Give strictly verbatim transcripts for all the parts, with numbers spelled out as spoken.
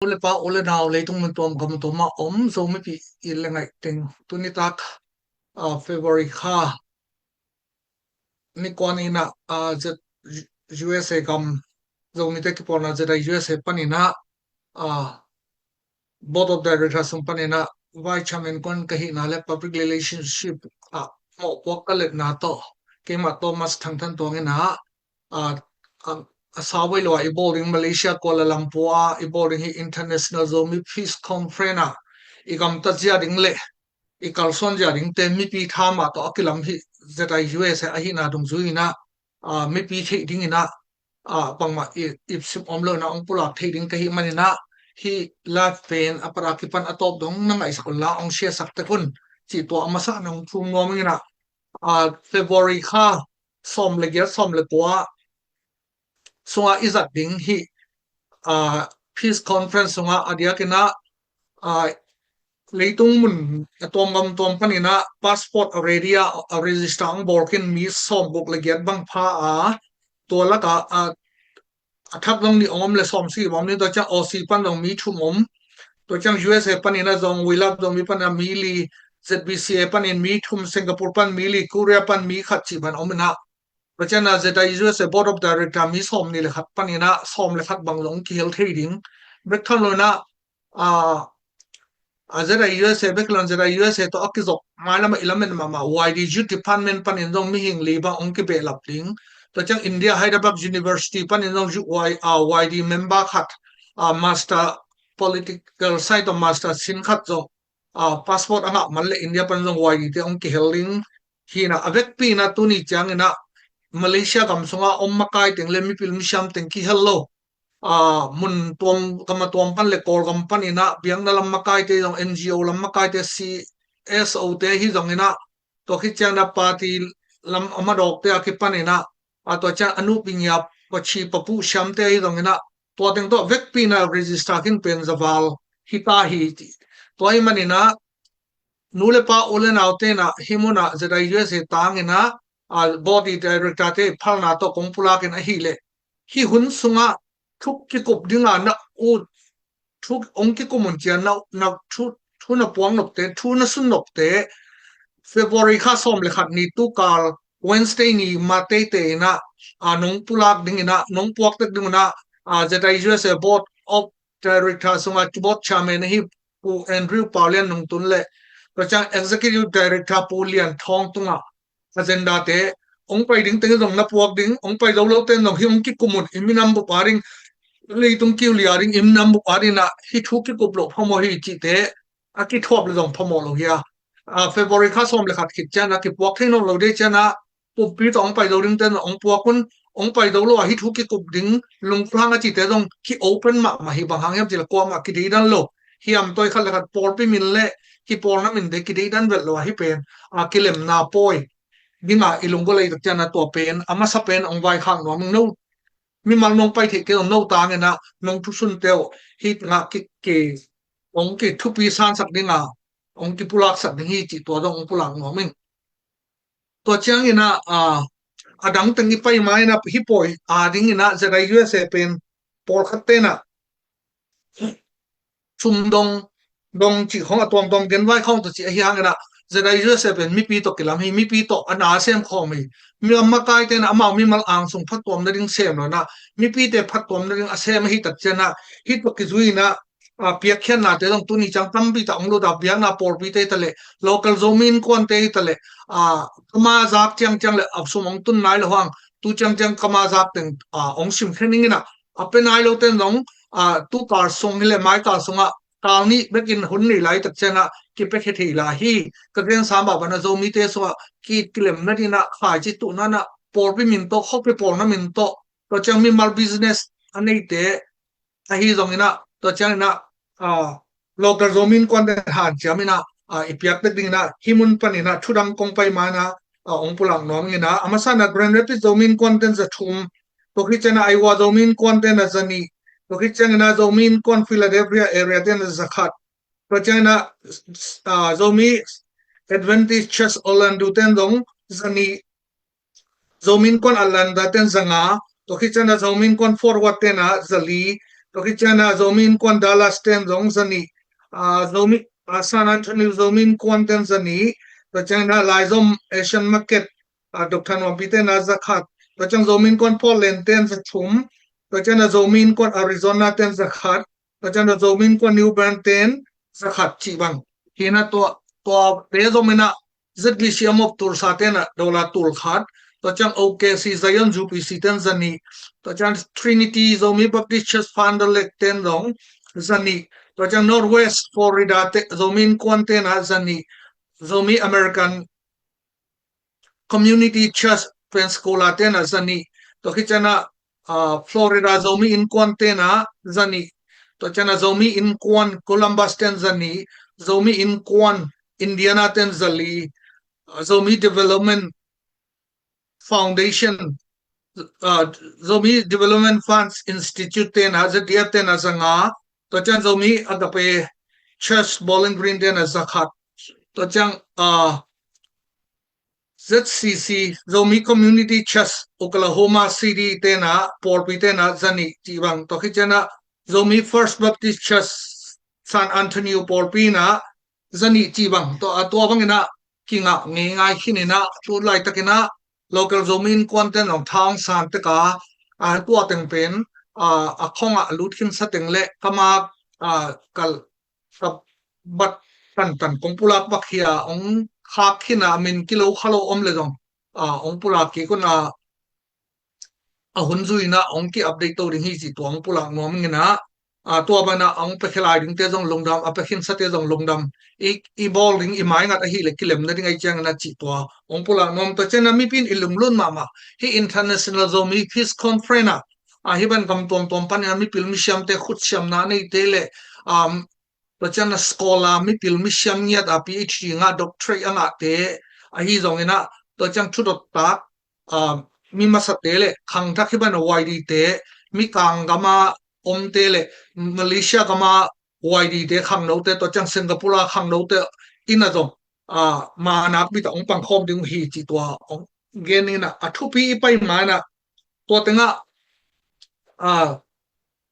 le pa, u le nau, leitung mun tuam gam tuam ah om Zomipi i le ngaih teng, tuni tak, ah, February kha ni kuan in ah, ah, Z-, U S A gam, Zomite kipawlna Z I U S A panin ah, ah, Board of Directors sung panin ah Vice Chairman kuan ka hihna le Public Relationship ah mawhpuak ka letna tawh, keimah Thomas Thang Than Tuang in ah, ah, ah, a sau vei lo ah i bawl ding Malaysia Kuala Lumpur ah i bawl ding hi International Zomi Peace Conference ah i gamtat zia ding le i kalsuan zia dingte mipi tha mah tawh a kilam hi Z I U S A ahihna dungzui in ah, ah, mipi theih ding in ah, ah, bangmah i, ipsim om lo in ah hong pulak theih ding ka hih manin ah, hih live pen a pat a kipan a tawp dong na ngaihsak un la hong share sak tek un, cih tua a masa na hong thum nuam ing in ah, ah, February kha sawm le giat, sawm le kua sungah i zat ding hih, ah, Peace Conference sungah a diakin ah, ah, leitung mun a tuam gam tuam panin ah passport a ready a, a register hong bawl khin mi sawm guk le giat bang pha a, tua lakah, ah, a thak zong nih hong om le sawm sagih bang om ni, tua ciang Aussie pan zong mi thum om, tua ciang U S A panin ah zong, We Love Zomi panin ah mi li, Z B C A panin mi thum, Singapore pan mi li, Korea pan mi khat cih bang om in ah, tua ciang ah Z I U S A Board of Director mi sawm nih le khat panin ah sawm le khat bang zong kihel thei ding. Bek tham lo in ah, ah, ah, Z I U S A bek lon Z I U S A tawh a kizop mailam ah i lamen mahmah Y D Youth Department panin zong mihing li bang hong kibehlap ding. Tua ciang India Hyderabad University panin zong Y-, ah, Y D member khat, ah, Master Political Science tawh Master sin khat zong, ah, passport a ngah man le India pan zong Y D te hong kihel ding. Hi in ah a vekpi in ah tuni ciangin ah Malaysia gam sungah om makai teng le mipil misiam teng kihel lo, ah, mun tuam, gam a tuam pan le Kawlgam panin ah biakna lam makaite zong, N G O lam makaite, C S O te hi zongin ah, tua khit ciangin ah party lam a madawkte a kipanin ah, ah, tua ciang a nupi ngiap, pachi papu siamte hi zongin ah, tua teng tawh vekpi in ah register khin pen zaval hi ta hi. Tua hi manin ah nu le pa, u le naute in ah hih mun ah Z I U S A tangin ah, ah, Board of Director te phalna tawh kong pulak in ahih leh, hih hun sungah thu kikup ding a na ut, thu hong kikum un ci a na, na thu, thu na puak nopte, thu na sun nopte, February kha sawm le khat ni, tu kal Wednesday ni ma teitei in ah, ah, nong pulak ding in ah, nong puak tek ding in ah, ah, Z I U S A Board of Director sungah Board Chairman ahi Pu Andrew Pau Lian Nung Tun le, tua ciang Executive Director Pu Lian Thawng Tung ah agenda te, hong pai ding teng zong na puak ding, hong pai zo lo ten zong hih hong kikum un, i minam bup a ding, leitung kiu lia ding i minam bup a ding in ah hih thu kikup loh phamawh hi cihte a kithuap le zong phamawh lo hi a. Ah, February kha sawm le khat khit ciang ah kipuak thei nawn lo ding ciang ah pumpi tawh hong pai zo ding ten hong puak un, hong pai zo lo ah hih thu kikup ding, lungkhang a cihte zong ki-open mahmah hi. Bang hang hiam cih leh kuamah kideidan lo, hiam tawi khat le khat pawlpi min le kipawlna minte kideidan vet lo ah hih pen, ah, kilemna pawi ding a i lunggulh ahih tak ciang ah tua pen a masa pen hong vaikhak nuam ing. No, mimal nong pai theih kei zong no tangin ah nong thusunte uh hih teng ah ki, ki, hong kithupi sansak ding a, hong kipulaksak ding hi cih tua zong hong pulak nuam ing. Tua ciangin ah, ah, a dang teng i pai ma in ah hih pawi a dingin ah Z I U S A pen pawlkhat ten ah sum dong, dong cih khong a tuamtuam genvai khong tawh cih ahi hangin ah Z I U S A pen mipi tawh kilam hi, mipi tawh a na a sem khawm hi. Mi a makaite in ah amau mimal angsung phattuam nading sem lo in ah, mipite phattuam nading a sem ahi tak ciang ah hih tawh kizui in ah, ah, piakkhiatnate zong tuni ciang tampi tak hong lut a, biakna pawlpite hi ta leh, local Zomi Innkuante hi ta leh, ah, kama zak ciangciang le a sum hong tun nai lo hang, tu ciangciang kama zak teng, ah, hong sim khe ning in ah, a pia nai lo ten zong, ah, tu kal sung hi leh mai kal sungah kal nih bekin hun nei lai tak ciang ah kipia khe thei lai hi. Ka gensa mah bang ah Zomite sungah ki, kilemna ding ah khaici tuhna in ah pawlpi min tawh, khuapi pawlna min tawh, tua ciang mimal business a neite ahi zongin ah, tua ciangin ah, ah, local Zomi Innkuante hanciam in ah, ah, i piak tek dingin ah hih mun panin ah thu dang kong pai ma in ah, ah, hong pulak nuam ing in ah, a masa in ah Grand Rapids Zomi Innkuante za thum, tua khit ciangin ah Iowa Zomi Innkuante in ah za nih, tua khit ciangin ah Zomi Innkuan Philadelphia area te in ah za khat, tua ciangin ah, ah, Zomi Adventist Church Orlando te in zong za nih, Zomi Innkuan Atlanta ten za nga, tua khit ciangin ah Zomi Innkuan Fort Worth ten ah za li, Tua khit ciangin ah Zomi Innkuan Dallas ten zong za nih, ah, Zomi, ah, San Antonio Zomi Innkuan ten za nih, tua ciangin ah Laizom Asian Market, ah, Doctor Nuampi ten ah za khat, tua ciang Zomi Innkuan Portland ten za thum, tua ciangin ah Zomi Innkuan Arizona ten za khat, tua ciangin ah Zomi Innkuan New Bern ten za khat cih bang. Hi in ah tua, tua te zom in ah Z B C M of Tulsa ten ah dollar tul khat, tua ciang O K C Zion U P C ten za nih, tua ciang Trinity Zomi Baptist Church Fond du Lac ten zong za nih, tua ciang Northwest Florida te Zomi Innkuan ten ah za nih, Zomi American Community Church Pensacola ten ah za nih, tua khit ciangin ah, ah, Florida Zomi Innkuan ten ah za nih, tua ciangin ah Zomi Innkuan Columbus ten za nih, Zomi Innkuan Indiana ten za li, ah, Zomi Development Foundation, ah, Zomi Development Funds Institute ten ah, Z D F ten ah za nga, tua ciang Zomi Agape Church Bowling Green ten ah za khat, tua ciang, ah, Z C C, Zomi Community Church Oklahoma City ten ah, pawlpi ten ah za nih cih bang, tua khit ciangin ah Zomi First Baptist Church San Antonio pawlpi in ah za nih cih bang, tua, a tua bangin ah kingah ngeingai khin in ah, tu laitakin ah local Zomi Innkuan ten zong tha hong san tek a, a tua teng pen, a, a khong ah a lut khinsa teng le ka mak, a, ka, ka bat tantan kong pulak bak hi a, hong khak khin a, a min kilo kha lo om le zong, a, hong pulak kik un a, a hun zui in ah hong ki-update to ding hi cih tua hong pulak nuam ing in ah, a, tua bang in ah hong pia khia lai dingte zong lungdam, a pia khinsa te zong lungdam. I, i bawl ding i maingat ahih leh kilem nading ahih ciangin ah cih tua hong pulak nuam. Tua ciangin ah mipi in i lunglut mahmah. Hih International Zomi Peace Conference ah, a, hih bang gam tuamtuam panin ah mipil misiamte, khutsiamna a neite le, um, tua ciang a scholar, mipil misiam ngiat a P H D ngah, doctorate a ngahte ahi zongin ah, tua ciang thudot tak, a, mi masate le khangthak hih bang a Y D te, Mikang gam a omte le Malaysia gam a Y D te khangnote, tua ciang Singapore a khangnote in ah zong, a, ma a nakbit ah hong pangkhawm ding uh hi cih tua hong gen in ah, a thupi i pai ma in ah, tua teng ah, a,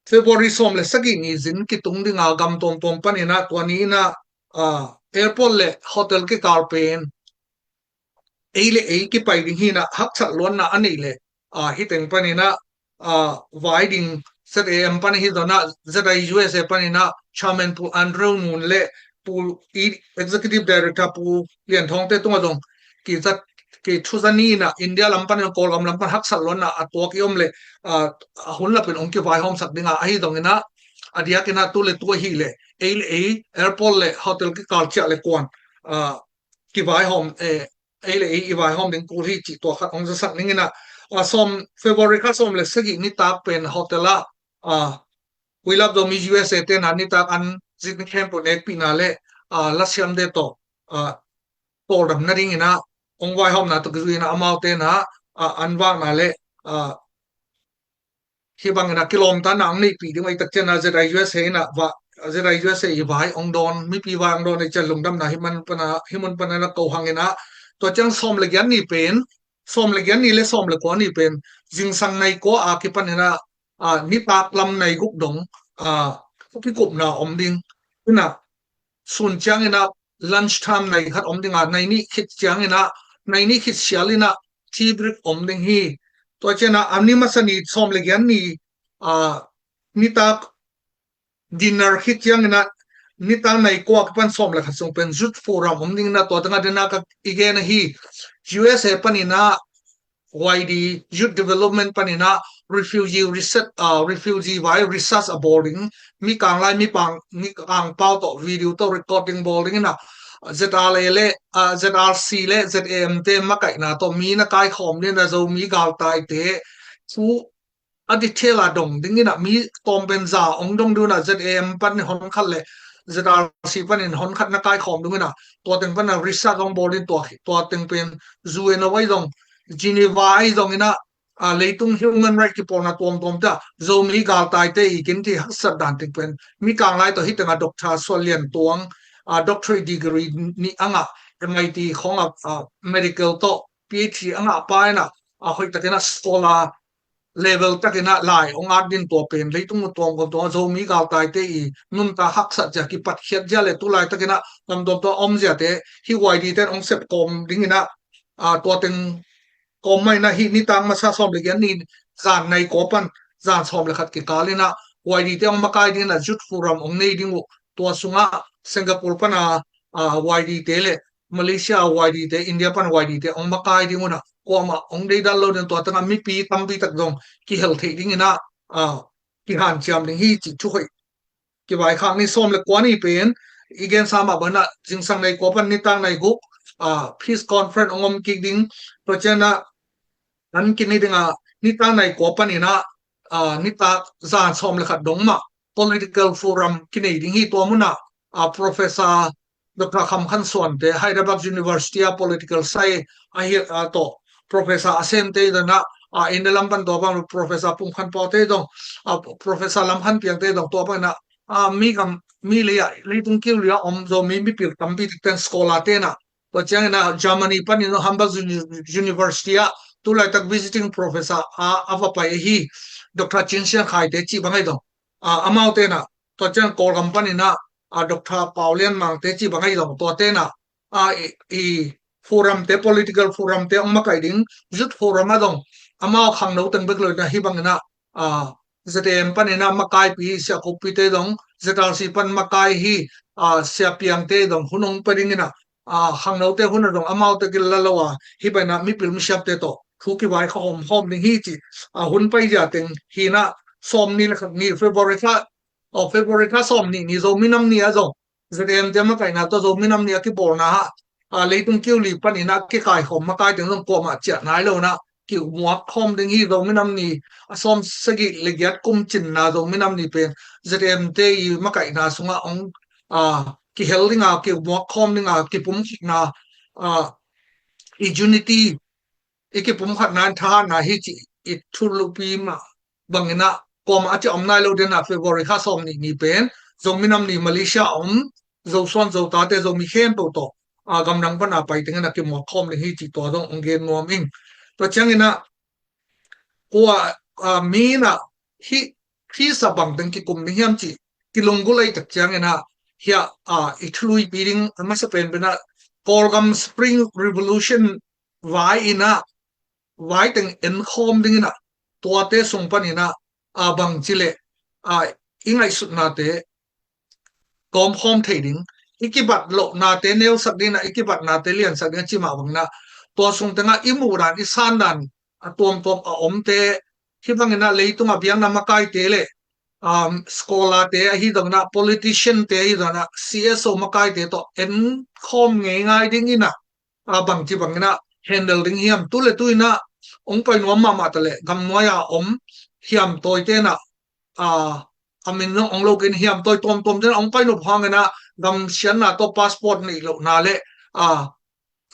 February sawm le sagih ni zin kitung ding a, gam tuamtuam panin ah tua ni in ah, a, airport le hotel kikal pen ei le ei kipai ding hi in ah, haksat luatna a neih le, a, hih teng panin ah, a, vai ding Z A M pan ahi zongin ah, Z I U S A panin ah Chairman Pu Andrew Ngun le Pu, i, Executive Director Pu Lian Thawng te tungah zong kizat, kithuza ni in ah, India lam panin, Kawlgam lam pan haksat luatna a tuak i om le, a, a hun lapin hong kivaihawmsak ding a, ahi zongin ah, a diakin ah tu le tu ahih leh ei le ei, airport le hotel kikal ciah le kuan, a, kivaihawm, eh, ei le ei i vaihawm ding kul hi cih tua khat hong zasak ning in ah, a, sawm, February kha sawm le sagih nitak pen hotel ah, a, We Love Zomi U S A ten ah nitak an zit ni khempeuh nekpihna le, a, lasiamte tawh, a, tawldam nading in ah hong vaihawmna tawh kizui in ah, amaute in ah, a, an vakna le, a, hih bangin ah kilawmtatna hong neihpih ding uh ahih tak ciangin ah, Z I U S A in ah va, Z I U S A i vai hong dawn, mipi vai hong dawn ahih ciang lungdamna hih man pan ah, hih mun pan ah na ko hang in ah, tua ciang sawm le giat ni pen, sawm le giat ni le sawm le kua ni pen zingsang nai kua a kipan in ah, a, nitak lam nai guk dong, a, kikupna om ding in ah, sun ciangin ah lunch time nai khat om ding a, nai nih khit ciangin ah, nai nih khit sial in ah tea break om ding hi. Tua ciang ah, a ni masa ni sawm le giat ni, a, nitak dinner khit ciangin ah, nitak nai kua kipan sawm le khat sung pen youth forum om ding in ah, tua teng ah dinner ka i gen ahi. U S A panin ah Y D, Youth Development panin ah refugee research, ah, refugee vai research a bawl ding, Mikang lai, Mipang, Mikang pau tawh video tawh recording bawl ding in ah, Z R A le, ah, Z R C le Z A M te makaihna tawh mi na kaikhawm ding in ah, Zomi galtaite thu a detail a dong ding in ah, mi tawm pen za hong dong ding in ah, Z A M panin hon khat le Z R C panin hon khat na kaikhawm ding in ah, tua teng pan ah research hong bawl in, tua, tua teng pen U N O ahi zong, Geneva ahi zongin ah, a, leitung human right kipawlna tuamtuam te ah Zomi galtaite i kin ti haksat dan teng pen Mikang lai tawh hih teng ah Doctor Suan Lian Tuang, a, doctorate degree nih a ngah, M I T khawng ah, a, medical tawh P H D a ngah pa in ah, a, hoih takin ah scholar level takin ah lai hong at ding, tua pen leitung mun tuamtuam ah Zomi galtaite i nuntak haksat zia kipatkhiat zia le tu laitakin ah tam tuamtuam a om ziate hih Y D te in hong sep kawm dingin ah, tua teng kawm mah in ah hih nitak masa sawm le giat ni zan nai kua pan zan sawm le khat kikal in ah Y D te hong makai dingin ah Youth Forum hong nei ding uh. Tua sungah Singapore pan a Y D te le Malaysia Y D te, India pan Y D te hong makai ding un ah, kuamah hong deidal lo ding, tua tengah mipi tampi tak zong kihel theih dingin ah kihanciam ding hi cih thu hoih. Kivaikhak ni. Sawm le kua ni pen i gensa mah bangin ah zingsang nai kua pan nitak nai guk Peace Conference hong om kik ding. Tua ciangin ah an kini ding a nitak nai kua panin ah nitak zan sawm le khat dong mah political forum kinei ding hi. Tua mun ah Professor Doctor Kham Khan Suan te, Hyderabad University a political science ahi a tawh Professor A Sen te i dong ah, India lam pan tua bang Professor Pum Khan Pau te i dong, Professor Lam Khan Piang te i dong, tua bangin ah mi gam mi lei ah, leitung kiu lei ah om Zomi mipil tampi tak ten scholar te in ah, tua ciangin ah Germany panin ah Hamburg Uni-, University ah tu laitak visiting professor a va pai ahi Doctor Cin Sian Khai te cih bang ahi dong, amaute in ah tua ciang Kawlgam panin ah Doctor Pau Lian Mang te cih bang ahi dong, tuate in ah i forum te, political forum te hong makai ding, Youth Forum a dong, amau khangno teng bek lo in ah hih bangin ah Z M panin ah makaipi Sia Khup Pi te dong, Z R C pan makai hi Sia Piang te dong hun hong pia dingin ah khangnote hun a dong amaute kilala lo a, hih bangin ah mipil misiamte tawh thu kivaikhak hawmhawm ding hi cih hun pai zia teng hi in ah, sawm nih le khat ni February kha, aw February kha sawm nih ni Zomi Nam Ni a zong Z M te makaihna tawh Zomi Nam Ni a kibawlna ah leitung kiu li panin ah kikaikhawm makai teng zong kuamah ciah nai lo in ah kimuak khawm ding hi. Zomi Nam Ni a sawm sagih le giat kum cinna Zomi Nam Ni pen Z M te i makaihna sungah hong kihel ding a, kimuak khawm ding a, kipumkhatna, i unity, i kipumkhatna in thahatna hi cih i thulupi mah bangin ah kuamah a ciah om nai lo ding in ah February kha sawm nih ni pen Zomi Nam Ni Malaysia a om Zosuan Zotate, Zomi khempeuh tawh gamdang pan a pai teng in ah kimuak khawm ding hi cih tua zong hong gen nuam ing. Tua ciangin ah kua mi in ah hih peace a bang teng kikum ding hiam cih kilunggulh ahih tak ciangin ah hiah i thuluipi ding a masa pen pen ah Kawlgam Spring Revolution vai in ah vai teng en khawm dingin ah tuate sung panin ah bangci leh i ngaihsutnate kawmkhawm thei ding, i kibat lohnate neusak dingin ah i kibatnate liansak ding a ci mah bangin ah tua sung tengah i muhdan i sandan a tuamtuam a omte, hih bangin ah leitung a biakna makaite le scholar te ahi zongin ah politician te ahi zongin ah C S O makaite tawh en khawm ngeingai dingin ah bangci bangin ah handle ding hiam, tu le tu in ah hong pai nuam mahmah ta leh gamnuai a om hiamtawite in ah a min zong hong lo kei in hiamtawi tuamtuam te in ah hong pai nop hangin ah gamsiatna tawh passport neih lohna le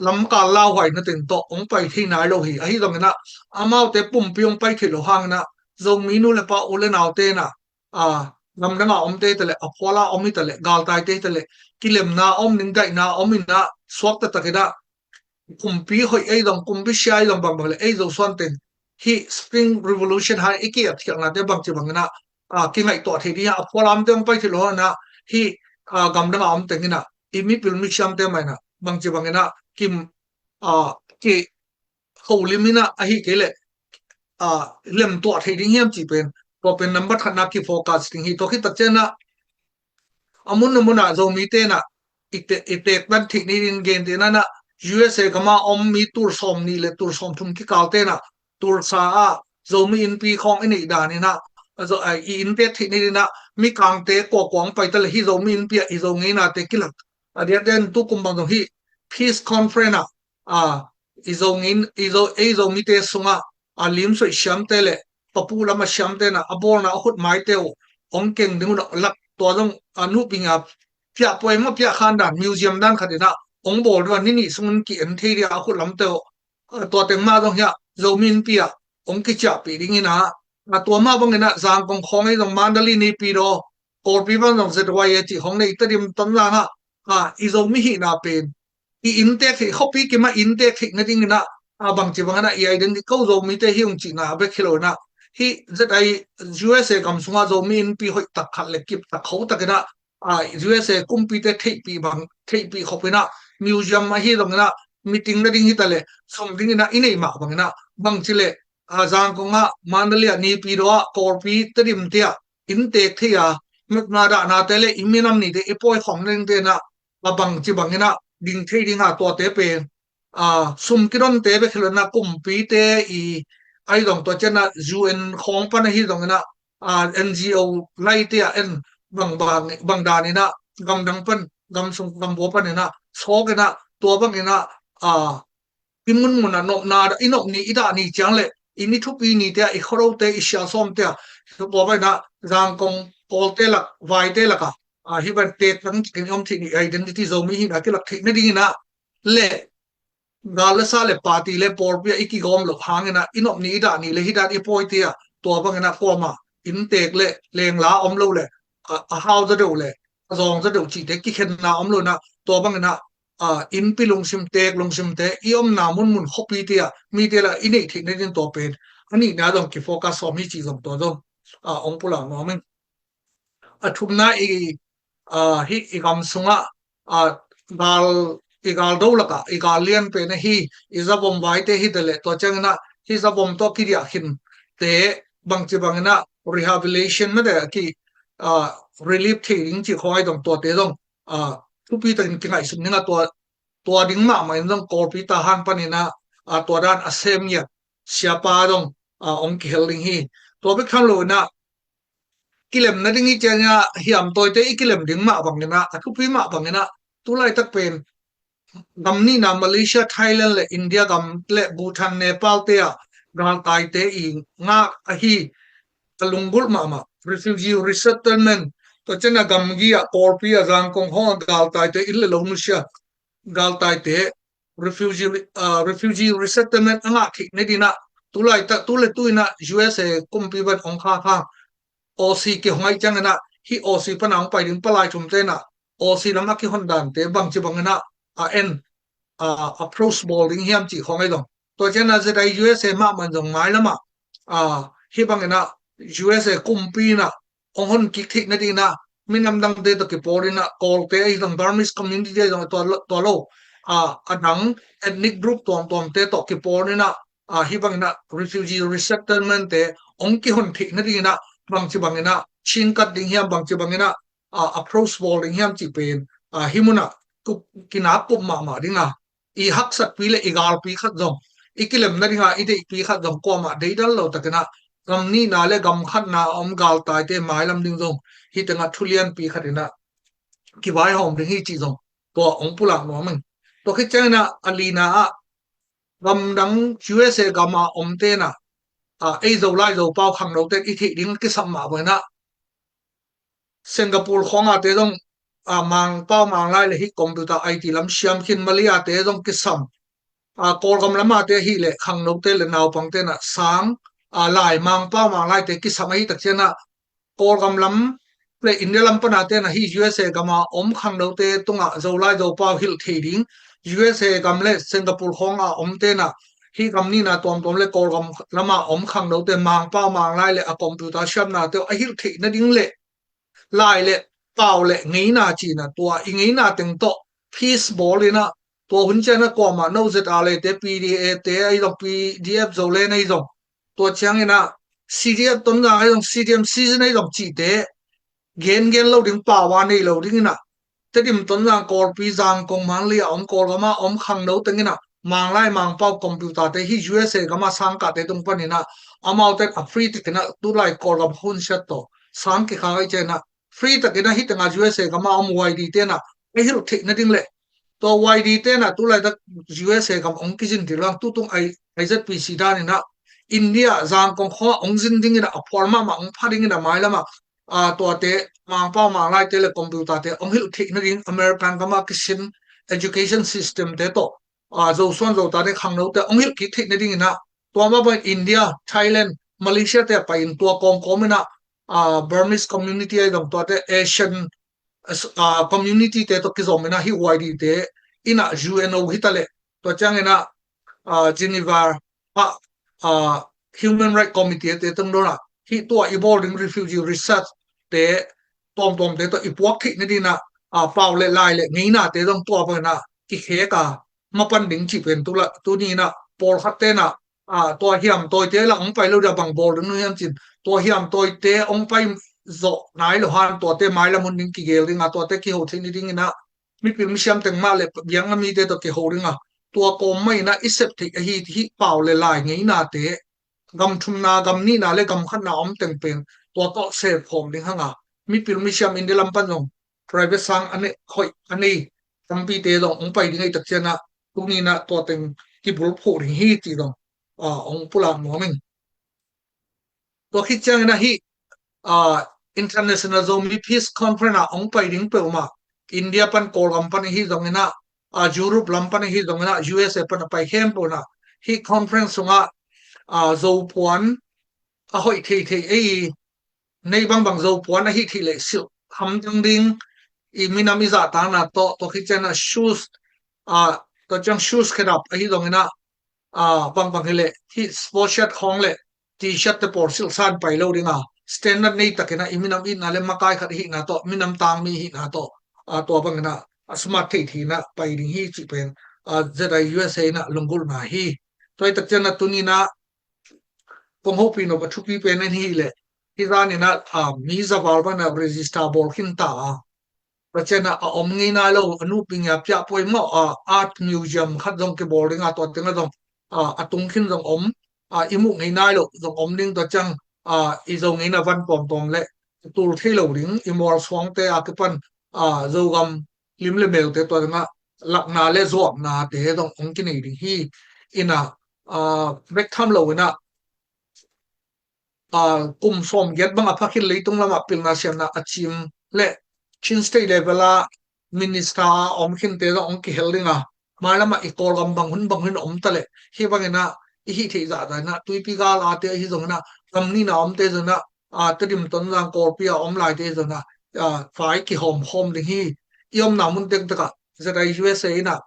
lamkal lauhuaina teng tawh hong pai thei nai lo hi. Ahi zongin ah amaute pumpi hong pai theih loh hangin ah Zomi nu le pa, u le naute in ah gamdang a omte hi ta leh, a phual a om hi ta leh, galtaite hi ta leh kilemna om ding, daihna om in ah suakta takin ah kumpi hoih ei zong, kumpi sia ei zong bangbang le ei Zosuan teng hih Spring Revolution hang i ki-atkhialhnate bangci bangin ah kingaihtuah thei ding hi. A phual a omte hong pai theih loh hangin ah hih gamdang a om teng in ah i mipil misiamte mah in ah bangci bangin ah kim ki holim in ah ahi kei leh lemtuah thei ding hiam cih pen tua pen nambat khatna kifocus ding hi. Tua khit tak ciangin ah a mun a mun ah Zomite in ah i tektan theih ni ding gentehna in ah U S A gam a om mi tul sawm nih le tul sawm thum kikalte in ah Tulsa ah Zomi innpi khawng i neih dan in ah i inntek theih ni ding in ah Mikangte kuakua hong pai ta leh hih Zomi innpi ah i Zo ngeinate kilak. A diakdiak in tukum bang zong hih Peace Conference ah i Zo ngei, i Zo, ei Zomite sungah a limsuaih siamte le papu lam a siamte in ah a bawlna a khutmaite uh hong keng ding un ah lak, tua zong a nuhping a piah puai mah piah khan dan, museum dan khat in ah hong bawl ding a ni nih sungin ki-en thei ding a khut lamte uh. Tua teng mah zong hiah Zomi innpi ah hong kiciahpih ding in ah, tua mah bangin ah Zangkong khawng ei zong Mandalay, Naypyidaw, Kawlpi bang zong Z Y A cih khawng nei Tedim, Tonzang ah i Zomi hihna pen i inntek theih, khuapi kim ah inntek theih nading in ah bangci bangin ah i identity, ko Zomite hi ung cihna bek hi lo in ah hih Z I U S A gam sungah Zomi innpi hoih tak khat le kip tak kho takin ah, a, U S A kumpite theihpih bang, theihpih khop in ah, museum ahi zongin ah, meeting nading hi ta leh, sum dingin ah i neih mah bangin ah, bangci leh, a, Zangkong ah, Mandalay ah, Naypyidaw ah, Kawlpi, Tedim te ah, inntek thei a, nopna dahnate le i minam nite i pawi khawm nadingte in ah, a, bangci bangin ah ding thei ding a, tuate pen, a, sum kidonte bek hi lo in ah, kumpite i, ahi zong tua ciang ah U N khawng pan ahi zongin ah, a, N G O laite ah en bang, bang, bang danin ah, gamdang pan, gamsung gambua panin ah, sawk in ah, tua bangin ah, a, i munmun ah nopna, i nop ni, i dah ni ciang leh, i ni thupi nite ah, i khuarote, i siasawmte ah, tua bangin ah Zangkong Kawlte lak, vaite lak ah, a, hih bang tek tangtakin i om theih ni, identity Zomi hihna kilak theih nadingin ah, le gal le sa le party le pawlpi ah i kigawm loh hangin ah, i nop ni, i dah ni le hih dan i pawite ah, tua bangin ah kuamah inntek le lengla om lo le, a, a hau zaw deuh le a zawng zaw deuh cihte kikhenna om lo in ah, tua bangin ah, a, innpi lungsim, tek lungsimte, i omna munmun khuapite ah mite lah i neih theih nading tua pen a nihna zong kifocus sawm hi cih zong tua zong, a, hong pulak nuam ing. A thumna i, a, hih i gam sungah, a, gal, i gal do lakah i gal lian pen ahi, i zavom vaite hi ta leh, tua ciangin ah hih zavom tawh kidiah khinte bangci bangin ah rehabilitation mate a ki, a, relief thei ding cih khawng ahi zong, tuate zong, a, thupi takin kingaihsun ding a, tua, tua ding mahmah in zong Kawlpi Tahan panin ah, a, tua dan a sem ngiat siapa zong, a, hong kihel ding hi. Tua bek tham lo in ah, kilem nading i ciang ah, hiamtawite i kilem ding mah bangin ah, a thupi mah bangin ah, tu laitak pen gam nihna Malaysia, Thailand le India gam le Bhutan, Nepal te ah galtaite i ngak ahi, a lunggulh mahmah refugee resettlement, tua ciang ah gamgi ah, Kawlpi ah, Zangkong khawng ah galtaite, inn le lo nusia galtaite refugee, ah, refugee resettlement a ngah theih nading ah, tu laitak, tu le tu in ah U S A kumpi bang hong khak hang, Aussie kihong ahih ciangin ah, hih Aussie pan a hong pai ding palai thumte in ah, Aussie lam a kihon dante bangci bangin ah, a en, a, approach bawl ding hiam cih khawng ahi zong. Tua ciang ah Z I U S A mahmah in zong mailam ah, a, hih bangin ah U S A kumpi in ah hong hon kik theih nadingin ah, minam dangte tawh kipawl in ah, Kawlte ahi zong, Burmese community ahi zong, tua lo, tua lo, a, a dang ethnic group tuamtuamte tawh kipawl in ah, a, hih bangin ah refugee resettlement te hong kihon theih nadingin ah, bangci bangin ah chingkat ding hiam, bangci bangin ah, a, approach bawl ding hiam cih pen, a, hih mun ah kup, kinakkup mahmah ding a, i haksatpi le i galpi khat zong, i kilem nading a i deihpi khat zong kuamah deidal lo takin ah, gam nihna le gam khatna a om galtaite mailam ding zong, hih teng ah thu lianpi khat in ah kivaihawm ding hi cih zong tua hong pulak nuam ing. Tua khit ciangin ah, a lina ah, gamdang U S A gam a omte in ah, a, ei Zolai Zopau khangnote in i theih ding kisam mah bangin ah, Singapore khawng a te zong, a, Mangpau Manglai le hih computer I T lam siam khin, Malay a te zong kisam, a, Kawlgam lam a te ahih leh khangnote le naupangte in ah sang, a, lai Mangpau Manglaite kisam ahih tak ciang ah, Kawlgam lam le India lam pan a te in ah hih U S A gam a om khangnote tungah Zolai Zopau hilh thei ding, U S A gam le Singapore khawng a omte in ah hih gam nihna tuamtuam le Kawlgam lam a om khangnote, Mangpau Manglai le a computer siamnate a hilh theih nading le lai le pau le ngeina cihna, tua i ngeina teng tawh peace bawl in ah, tua hun ciang ah kuamah no Z R A te, P D A te ahi zong, P D F Zoland ahi zong, tua ciangin ah C D F Tonzang ahi zong, C D M Seizon ahi zong cihte gengen lo ding, pau a nei lo dingin ah, Tedim, Tonzang, Kawlpi, Zangkong, Mandalay a om, Kawlgam a om khangno teng in ah, Manglai Mangpau computer te hih U S A gam a sangkahte tung panin ah, amaute a free takin ah, tulai Kawlgam hun siat tawh sang kikhak ahih ciangin ah, free takin ah hih teng ah U S A gam a om Y D te in ah a hilh theih nading le, tua Y D te in ah tulaitak U S A gam hong kizin ding lo, tutung I, I Z P C dan in ah India Zangkong khawng ah hong zin dingin ah, a phual mahmah hong pha dingin ah, mailam ah, a, tuate, Mangpau Manglaite le computer te hong hilh theih nading, American gam a kisin education system te tawh, a, Zosuan Zotate khangnote hong hilh kik theih nadingin ah, tua mah bangin India, Thailand, Malaysia te a pai in, tua kawmkawm in ah, a, Burmese community ahi zong, tuate Asian, a, community te tawh kizom in ah hih Y D te in ah U N O hi ta leh, tua ciangin ah, a, Geneva ah, a, Human Rights Committee te tungtawn ah hih tua i bawl ding refugee research te tuamtuamte tawh i puak theih nading ah, a, pau le lai le ngeinate zong tua bangin ah kikhek a mapan ding cih pen tu la, tuni in ah pawlkhat ten ah, a, tua hiamtawite la hong pai lo dia bang bawl ding uh hiam cin, tua hiamtawite hong pai zawh nai lo han tuate mailam hun ding kigel ding a, tuate kiho theih nading in ah mipil misiam teng mah le biakna mite tawh kiho ding a, tua kawm mah in ah i sep theih ahi hih pau le lai ngeinate gam thumna, gam nihna le gam khatna om teng pen tua tawh sep khawm ding hang a, mipil misiam India lam pan zong private sang a nei, hoih a nei tampite zong hong pai ding ahih tak ciang ah tuni in ah tua teng kibulphuh ding hi cih zong, a, hong pulak nuam ing. Tua khit ciangin ah hih, a, International Zomi Peace Conference ah hong pai ding peuhmah India pan, Kawlgam pan ahi zongin ah, a, Europe lam pan ahi zongin ah, U S A pan a pai khempeuh in ah hih conference sungah, a, Zo puan a hoih theithei ei, nei bangbang Zo puan ahi theih leh silh hamtang ding, i minam i zahtakna tawh, tua khit ciang ah shoes, a, tua ciang shoes khedap ahi zongin ah, a, bangbang hi leh hih sport shirt khawng le T-shirt te pawl silh san pai lo ding a, standard nei takin ah i minam itna le makai khat ahihna tawh, minam tangmi ahihna tawh, a, tua bangin ah a smart theithei in ah pai ding hi cih pen, a, Z I U S A in ah lunggulhna hi. Tua ahih tak ciang ah tuni in ah kong hopih nop a thupi pen en hi leh, hih zan in ah, a, mi za val bang in ah register bawl khin ta a, tua ciang ah a om ngei nai lo, a nuping a piah puai mawh a, art museum khat zong kibawl ding a, tua teng ah zong, a, a tung khin zong om, a, i muh ngei nai lo zong om ding, tua ciang, a, i Zo ngeina van tuamtuam le tul thei lo ding, i mualsuangte a kipan, a, Zogam lim le melte tua teng ah lakna le zuaknate zong hong kinei ding hi. In ah, a, bek tham lo in ah, a, kum sawmgiat bang a pha khin leitung lamah pilna siamna a cim le Chin State level ah minister a om khinte zong hong kihel ding a, mailam ah i Kawlgam bang hun bang hun om ta leh hih bangin ah i hih theih zahzah in ah tuipi gal a te ahi zongin ah, gam nihna omte zong in ah, a, Tedim, Tonzang, Kawlpi a om laite zong in ah, a, vai kihawm khawm ding hi. I omna mun tektek ah Z I U S A in ah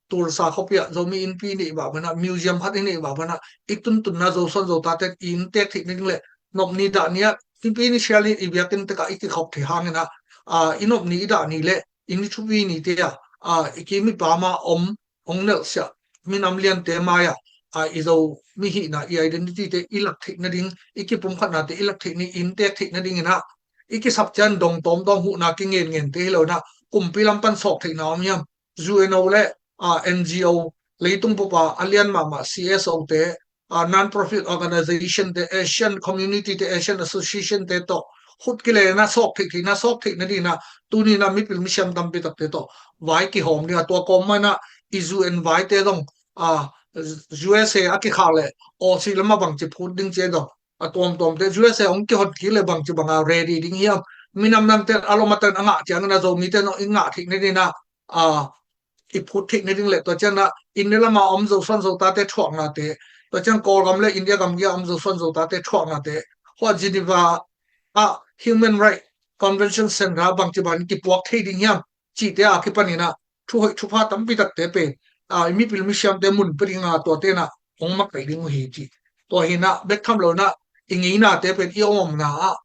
Tulsa khuapi ah Zomi Innpi i neih mah bang in ah, museum khat i neih mah bang in ah, i tuntunna Zosuan Zotate i inntek theih nading le nop ni dah ni ah, Innpi ni sial in i biakinn tek ah i kikhop theih hangin ah, a, i nop ni i dah ni le i ni thupi nite ah, a, i kim i pam a om, hong nelhsiah minam liante mai ah, a, i Zomi hihna, i identity te i lak theih nading, i kipumkhatnate i lak theih ni, i inntek theih nading in ah, i kisap ciang dong tawmtawm huhna kingenngen te hi lo in ah, kumpi lam pan sawk theihna om hiam? U N O le, a, N G O, leitung bup a a lian mahmah C S O te, a, non-profit organization te, Asian Community te, Asian Association te tawh khut kile in ah sawk theih theihna, sawk theih nading in ah tuni in ah mipil misiam tampi takte tawh vai kihawm ding a, tua kawm mah in ah i U N vaite zong, a, U S A a kikhak leh Aussie lam ah bangci phut ding ci zong, a tuamtuamte U S A hong kihon kik leh bangci bang a ready ding hiam? Minam dangte a lom a tan a ngah ciangin ah Zomite zong i ngah theih nading in ah, a, i phut theih nading le tua ciang ah India lam a om Zosuan Zotate thuaknate, tua ciang Kawlgam le India gamgi a om Zosuan Zotate thuaknate, hua Geneva ah Human Rights Convention Center bangci bangin kipuak thei ding hiam cihte a kipan in ah thu hoih thu pha tampi takte pen, a, i mipil misiamte mun pia ding a, tuate in ah hong makaih ding uh hi ci. Tua hi in ah bek tham lo in ah i ngeinate pen i om omna ah,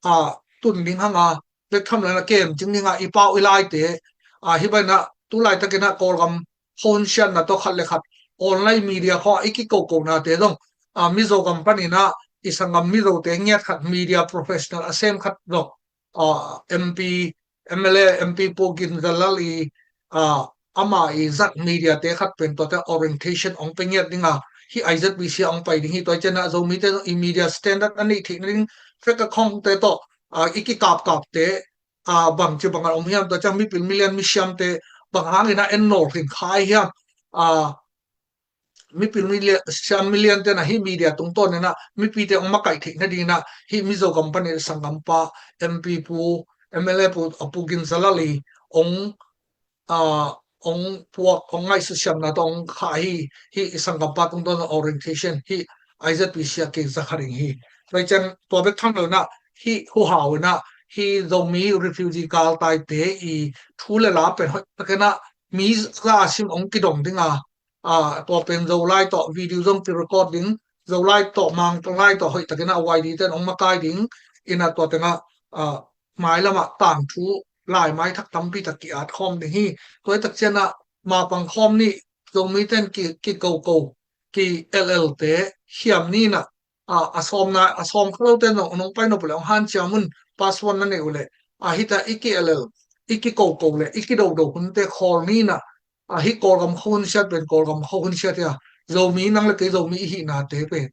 a, tun ding hang a, bek tham lo in ah kem cing ding a, i pau i laite, a, hih bang in ah tu laitak in ah Kawlgam khuahun siatna tawh khat le khat online media khawng ah i kikokonate zong, a, Mizo gam pan in ah i sanggam Mizote ngiat khat, media professional a sem khat zong, a, M P, M L A, M P Pu Gin Zalal i, a, ama i zat media te khat pen tuate orientation hong pia ngiat ding a, hih I Z B C ah hong pai ding hi. Tua ciang ah Zomite zong i media standard a neih theih nading fek a khawngte tawh, a, i kikapkapte, a, bangci bang a om hiam, tua ciang mipil milian misiamte bang hangin ah en nawl khin kha hiam, a, mipil milian, siam milian ten ah hih media tungtawn in ah mipite hong makaih theih nading in ah hih Mizo gam pan i sanggampa M P Pu, M L A Pu, a, Pu Gin Zalal i hong, a, hong puak, hong ngaihsut siamna tawh hong khah hi. Hih i sanggampa tungtawn orientation hih I Z B C ah kei za kha ding hi. Tua ciang tua bek tham lo in ah hih huhau in ah hih Zomi refugee galtaite i thu le la pen hoih takin ah mi za a sim hong kidong ding a, a, tua pen Zolai tawh video zong ki-record ding, Zolai tawh, Manglai tawh hoih takin a Y D ten hong makai ding in a tua tengah, ah, mailamah tangthu laimai thak tampi tak ki-at khawm ding hi. Tua hi tak cianah mapang khawm ni, Zomi ten ki, ki koko, ki el el te hiam ni in a, a, a sawm na, a sawm kha lote zong nong pai nop leh hong hanciam un, password na neih uh leh, a hita i ki el el, i ki koko leh i ki dodo hunte khawl ni in a, a hi Kawlgam kho hun siat pen Kawlgam kho hun siat hi a, Zomi nang le kei Zomi i hihnate pen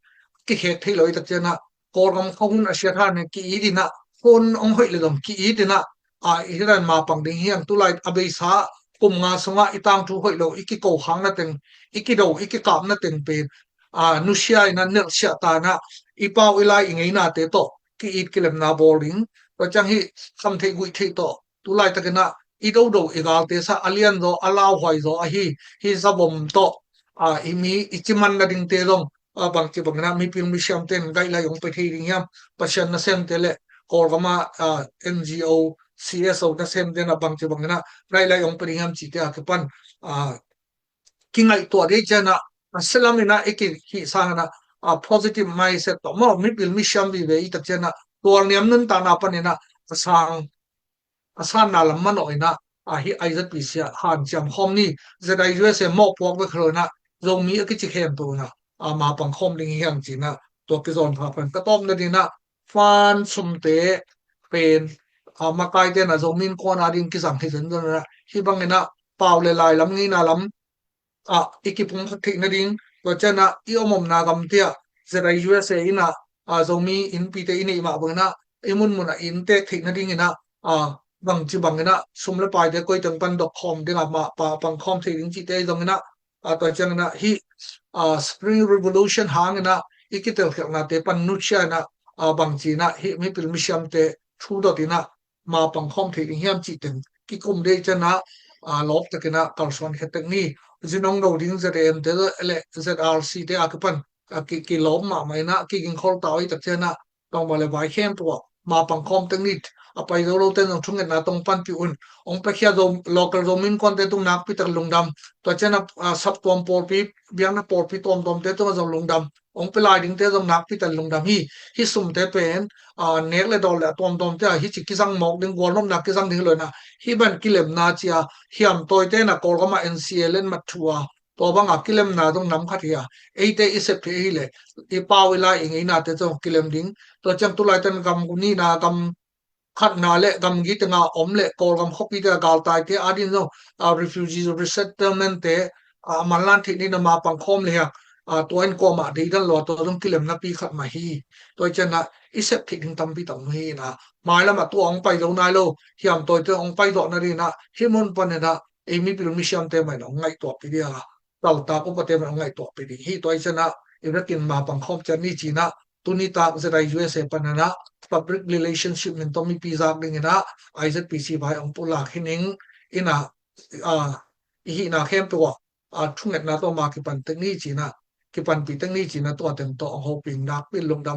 kikhek thei lo i tak cianah Kawlgam kho hun a siat han ki-it in a, hun hong hoih le zong ki-it in a, a, i hitan mapang ding hi hang. Tulai a beisa kum nga sungah i tangthu hoih lo, i kiko khang na teng, i kido, i kikap na teng pen, a, nusia in a, nelhsiah ta in a, i pau i lai i ngeinate tawh ki-it kilemna bawl ding. Tua ciang hi khamtheih guihtheih tawh tulai takin a i dodo i galte sa, a lianzaw, a lauhuaizaw ahi hi zavom tawh, a, i mi i ciman nadingte zong, a, bangci bangin a mipil misiamte in guideline hong pe thei ding hiam, Pasian nasemte le Kawlgam a, a, N G O, C S O nasemte in a bangci bangin a guideline hong pe ding hiam cihte a kipan, a, kingaihtuah ding cianah, a, silam in a i kihih sangin a, a, positive mindset tawh maw, mipil misiam vive i tak cianah tualniam nuntakna panin a, a sang, a sanna lam manawh in a, a, hi I Z P C ah hanciam khawm ni, Z I U S A mawhpuak bek hi lo in a, Zomi a kici khempeuh in a, a, mapang khawm ding hi hang ci in a, tua kizawn pha pan ka tawpna ding in a, fund sumte pen, a, makaite in a Zomi Innkuan a ding kizang hi zenzen in a, hih bangin a pau le lai lam, ngeina lam ah i kipumkhat theih nading, tua cianah i omomna gamte ah Z I U S A in a, a, Zomi innpite i neih mah bangin a i munmun ah i inntek theih nading in a, a, bangci bangin a sum le paite koi teng pan dok khawm ding a, mapang khawm thei ding cihte ahi zongin a, a, tua ciangin a hih, a, Spring Revolution hangin a i kitelkhialhnate pan nusia in a, a, bangci in a hih mipil misiamte thu dot in a mapang khawm thei ding hiam cih teng kikum ding cianah, a, lawp takin a kalsuan khia tek ni. Zinong lo ding Z A M te le Z R C te a kipan, a, ki, kilawp mahmah in a kigingkhol ta uh i tak cianah, tawngba le vai khempeuh ah mapang khawm tek ni. A pai zo lote zong thungetna tawh panpih un. Hong piakhia Zo, local Zomi Innkuante tung nakpi tak lungdam. Tua cianah, a, saptuam pawlpi, biakna pawlpi tuamtuamte tungah zong lungdam. Hong pia lai dingte zong nakpi tak lungdam hi. Hih sumte pen, a, nek le dawn le a tuamtuamte ah hih ci kizang mawk ding, gualnopna kizang ding hi lo in a, hih ban kilemna ci a hiamtawite in a Kawlgam ah N C A le mat thu a, tua bang a kilemna zong nam khat hi a, eite i sep theih ahih leh i pau i lai i ngeinate zong kilem ding. Tua ciang tulai tan gam nihna, gam khatna le gamgi tengah om le Kawlgam khuapi tengah galtaite a ding zong, a, refugee resettlement te, a, manlan theih ni in a mapang khawm le hiang, a, tua in kuamah deidan lo a, tua zong kilemna pi khat mah hi. Tua hi cianah i sep theih ding tampi tak om hi in a, mailam ah tua hong pai zo nai lo hiamtawite hong pai zawh nading in a hih mun pan in a ei mipil misiamte mah in hong ngaihtuahpih ding a, Laltak upate mah in hong ngaihtuahpih ding hi. Tua hi cianah i vekin mapang khawm ciat ni ci in a, tuni tak Z I U S A pan in a public relationship min tawh mipi zak ding in a I Z P C vai hong pulak hi ning in a, a, i hihna khempeuh ah, a, thungetna tawh ma kipan tek ni ci in a, kipanpih tek ni ci in a, tua teng tawh hong hopih nakpi lungdam.